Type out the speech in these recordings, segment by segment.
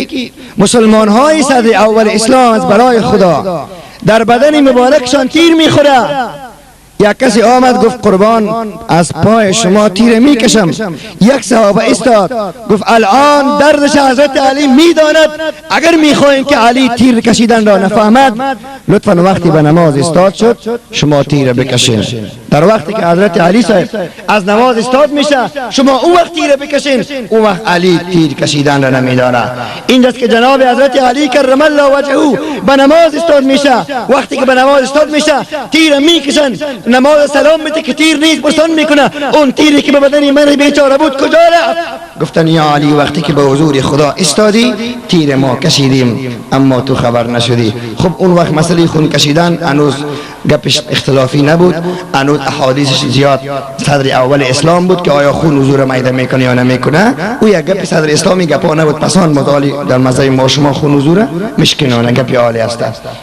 که مسلمان های صدر اول اسلام از برای خدا در بدن مبارکشان تیر میخوره. یک کسی آمد گفت قربان از پای شما تیر میکشم. یک صحابه ایستاد گفت الان دردش حضرت علی میداند، اگر میخواهیم که علی تیر کشیدن را نفهمد لطفا وقتی به نماز استاد شد شما تیر بکشین. در وقتی که حضرت علی صاحب از نماز استاد میشه شما اون وقت تیر بکشین، اون وقت علی تیر کشیدن را نمیداند. اینجاست که جناب حضرت علی کرم الله وجهه به نماز استاد میشه. وقتی که به نماز استاد میشه تیر میکشن، نماز سلام میده که تیر نیست، پرسان میکنه اون تیری که به بدن من بیچاره بود کجا رفت؟ گفتن یا علی وقتی که به حضور خدا استادی تیر ما کشیدیم اما تو خبر نشدی. خب اون وقت مسئله خون کشیدن هنوز گپش اختلافی نبود، هنوز احادیثش زیاد صدر اول اسلام بود که آیا خون حضور میده میکنه یا نمیکنه. او یک گپ صدر اسلامی گپا نبود. پسان متعالی در مذهب ما شما خون حضور مشکنانه گپ عالی است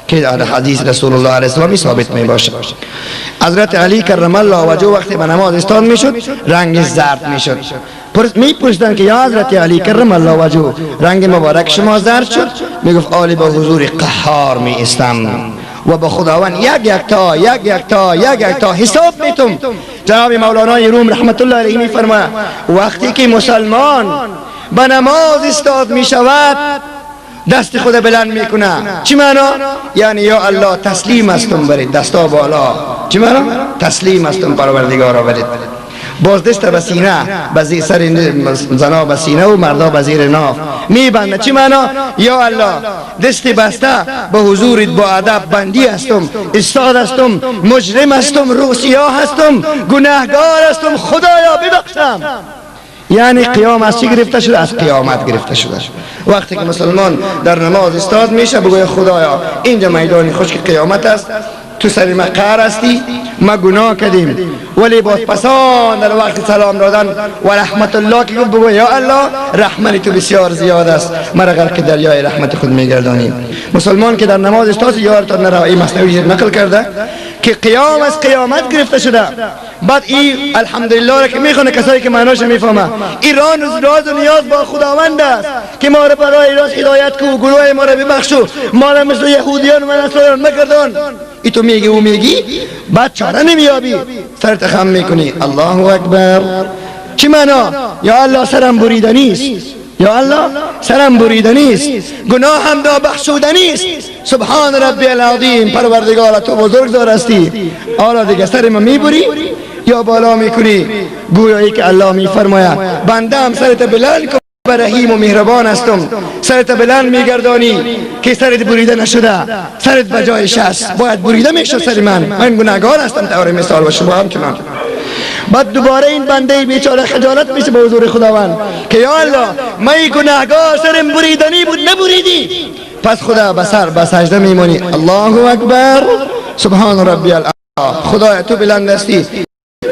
که در حدیث رسول الله علیه السلام ثابت می باشه. حضرت علی کرم الله وجهه وقتی به نماز استاد میشد رنگ زرد میشد. می پرسیدن که یا حضرت علی کرم الله وجهه رنگ مبارک شما زرد شد؟ میگفت عالی به حضور قهار می استم و به خداوند یک یک تا یک یک تا یک یک تا حساب میتم. جناب مولانای روم رحمت الله علیه می فرماید وقتی که مسلمان به نماز استاد می شود دست خود بلند میکنه. چی معنا؟ یعنی یا الله تسلیم هستم برید، دستا بالا. چی معنا؟ تسلیم هستم پروردگارا برید. باز دست به سینه، به سر زنا به سینه و مردا به زیر ناف میبنده. چی معنا؟ یا الله دست بسته به حضورت با ادب بندی هستم، استاد هستم، مجرم هستم، روسیا هستم، گناهگار هستم، خدایا ببخشم. یعنی قیام از چی گرفته شده؟ از قیامت گرفته شده. وقتی که مسلمان در نماز استاد میشه بگوی خدایا اینجا میدان خشک قیامت است، تو سر ما قهر هستی، ما گناه کردیم، ولی باز پسان در وقت سلام دادن و رحمت الله که گفت بگو یا الله رحمت تو بسیار زیاد است، مرا غرق دریای رحمت خود میگردانی. مسلمان که در نماز استاد یارتان نرا این مثنوی نقل کرده که قیام از قیامت گرفته شده. بعد این الحمدلله را که میخونه کسایی که معناش میفهمه، این راز و نیاز با خداوند است که ما را برای راست هدایت کو، گناه ما را ببخشو، ما را مثل یهودیان و نصرانیان مگردان. ای تو میگی او میگی بعد چاره نمیابی، سرت خم میکنی الله اکبر. چی معنا؟ یا الله سرم بریده نیست، یا الله سرم بریده نیست، گناهم بخشوده نیست. سبحان ربی العظیم، پروردگار تو بزرگ هستی. حالا دیگه سر ما میبری یا بالا میکنی؟ گویایی که الله میفرماید بنده هم سرت بلند کن، رحیم و مهربان هستم. سرت بلند میگردانی که سرت بریده نشده، سرت به جایش است، باید بریده میشد سر من، من گناهگار هستم طور مثال و شما همچنان. بعد دوباره این بنده بیچاره خجالت میشه به حضور خداوند که یا الله من گناهگار سرم بریدنی بود نبریدی. پس خدا به سر به سجده میمونی الله اکبر سبحان ربی الاعلی، خدای تو بلند هستی.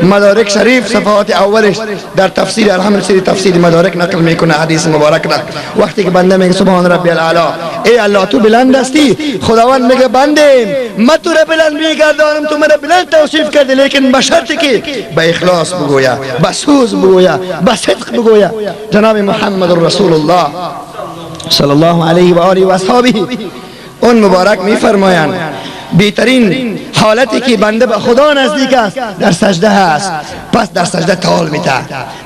مدارک شریف صفحات اولش در تفسیر الحمد سری تفسیر مدارک نقل میکنه حدیث مبارک را. وقتی که بنده میگه سبحان ربی الاعلی ای الله تو بلند هستی، خداوند میگه بنده من تو را بلند میگردانم، تو مرا بلند توصیف کردی، لیکن به شرطی که به اخلاص بگویا، به سوز بگویا، به صدق بگویا. جناب محمد رسول الله صلی الله علیه و آله و اصحابه اون مبارک میفرمایند بهترین حالتی که بنده به خدا نزدیک است در سجده هست. پس در سجده تال میته،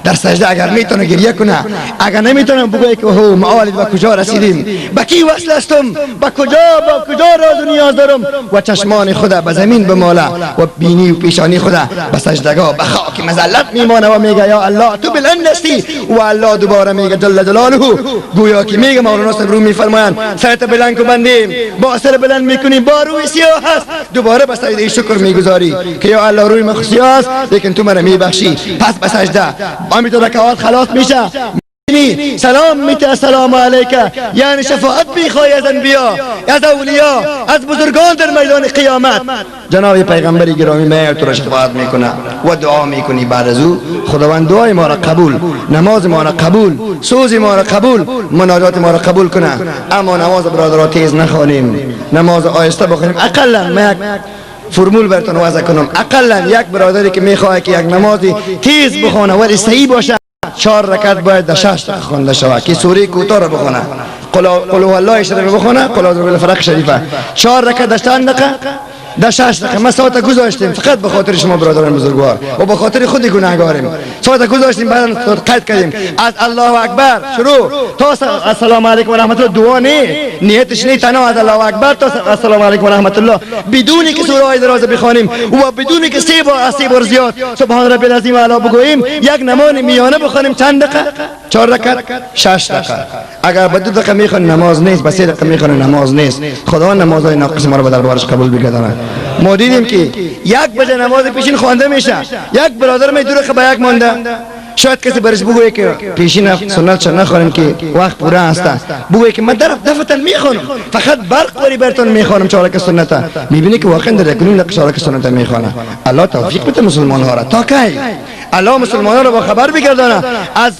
در سجده اگر میتونه گریه کنه، اگر نمیتونه بگویه که هو معالی به کجا رسیدیم، به کی وصل هستم، به کجا با کجا راز و نیاز دارم، و چشمان خدا به زمین بماله و بینی و پیشانی خدا به سجدگاه به خاک مذلت میمانه و میگه یا الله تو بلند هستی. و الله دوباره میگه جل جلاله، گویا که میگه مولانا صاحب رو میفرمایند سرت بلند کن بندیم، با سر بلند میکنی با روی سیاه هست، دوباره به سجده شکر میگذاری که یا الله روی من سیاه است لیکن تو مرا میبخشی. پس به سجده همینطور رکعات خلاص میشه، سلام میته السلام علیک، یعنی شفاعت میخوای از انبیا، از اولیا، از بزرگان در میدان قیامت. جناب پیغمبر گرامی میاد تو را شفاعت میکنه و دعا میکنی. بعد از او خداوند دعای ما را قبول، نماز ما را قبول، سوز ما را قبول، مناجات ما را قبول کنه. اما نماز برادرها تیز نخوانیم، نماز آهسته بخونیم. اقلا ما یک فرمول براتون وضع کنم، اقلا یک برادری که میخواد که یک نمازی تیز بخونه ولی صحیح باشه، 4 رکعت باید در 6 دقیقه خوانده شود که سوره کوتاه را بخونه، قل هو الله شریف بخونه، قل اعوذ برب الفلق شریفه. 4 رکعت در چند دقیقه؟ در 6 دقیقه. ما ساعت گذاشتیم فقط به خاطر شما برادران بزرگوار و به خاطر خود گناهگاریم، ساعت گذاشتیم، بعد قید کردیم از الله اکبر شروع تا السلام علیکم و رحمت الله. دعا نه، نیتش نه، تنها از الله اکبر تا السلام علیکم و رحمت الله، بدون که سوره های دراز بخوانیم و بدون که سه بار از سه بار زیاد سبحان ربی العظیم و اعلی بگوییم، یک نماز میانه بخوانیم. چند دقیقه؟ 4 رکعت 6 دقیقه. اگر به 2 دقیقه میخوان نماز نیست، به 3 دقیقه میخوان نماز نیست. خدا نمازهای ناقص ما رو به دربارش قبول بگرداند. ما دیدیم که 1 بجه نماز پیشین خوانده میشه، یک برادر می 2 دقیقه به 1 مانده. شاید کسی برش بگویه که پیشین سنت چه نخوانیم که وقت پورا است، بگویه که من دفعتا میخوانم، فقط برق وری براتون میخوانم 4 رکعت سنت. میبینی که واقعا در 1.5 دقیقه 4 رکعت سنت میخوانه. الله توفیق بده مسلمان ها را تا کی الله مسلمان ها را با خبر بگردانه از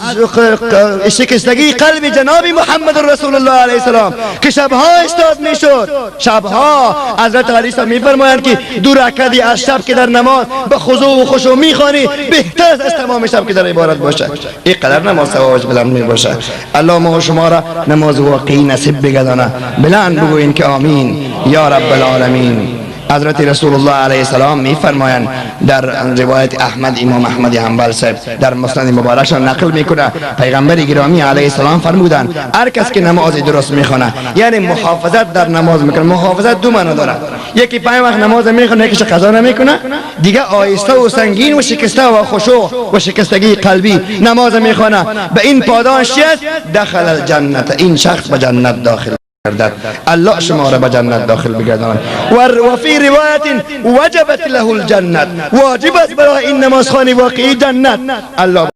شکستگی قلب جناب محمد رسول الله علیه السلام که شبها استاد میشد. شبها حضرت علی صاحب میفرمایند که 2 رکعت از شب که در نماز به خضوع و خشوع میخوانی بهتر است از تمام شب که در عبادت باشه. این قدر نماز ثوابش بلند می باشه. الله ما و شما را نماز واقعی نصیب بگردانه. بلند بگویین که آمین یا رب العالمین. حضرت رسول الله علیه السلام میفرمایند در روایت احمد، امام احمد حنبل صاحب در مسند مبارکشان نقل میکنه، پیغمبر گرامی علیه السلام فرمودند هر کس که نماز درست میخونه، یعنی محافظت در نماز میکنه. محافظت دو معنا داره، یکی 5 وقت نماز میخونه، یکیش قضا نمیکنه، دیگه آهسته و سنگین و شکسته و خشوع و شکستگی قلبی نماز میخونه. به این پاداش چیست؟ دخل الجنت، این شخص به جنت داخل گردد. الله شما را به جنت داخل بگرداند. و فی روایت وجبت له الجنت، واجب است برای این نمازخوان واقعی جنت. الله